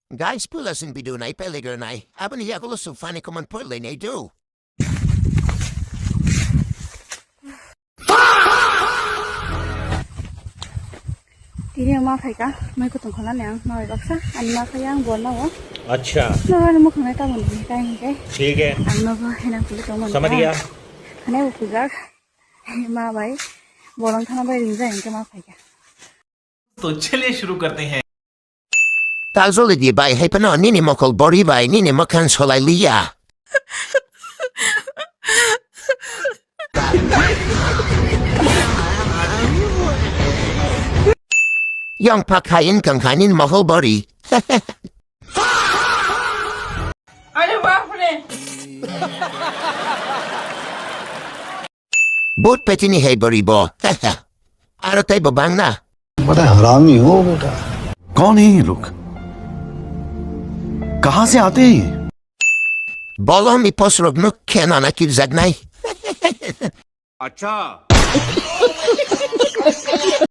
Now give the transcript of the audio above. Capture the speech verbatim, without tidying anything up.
Guys, pula sin video nai pelegra nai. Abani yakulo su fani comment point le nai do. Tini ma phaika, mai kutung khona ne ang, ma bai baksa, ani ma phai ang bol na o. Acha. No, ani mukhang nai tabun ni kai ni kai. Thik hai. Ang no bo hena kuli tong man. Samajh gaya. Hane bo kujak. Ma bai, bolong thana bai ring jai ang ke ma phaika. तो चलिए शुरू करते हैं। Tajoli di bai hai pano nini mokol bori bai nini mokan solai liya. Yang pakhain kanghanin mokol bori. अरे बाप रे। But petini hei bori bo. Aro tai bo bang na. बड़ा हरामी हो बेटा। कौन है ये लोग? कहाँ से आते हैं ये? Bolo mi posrok nuk khena na kirjak nai. अच्छा।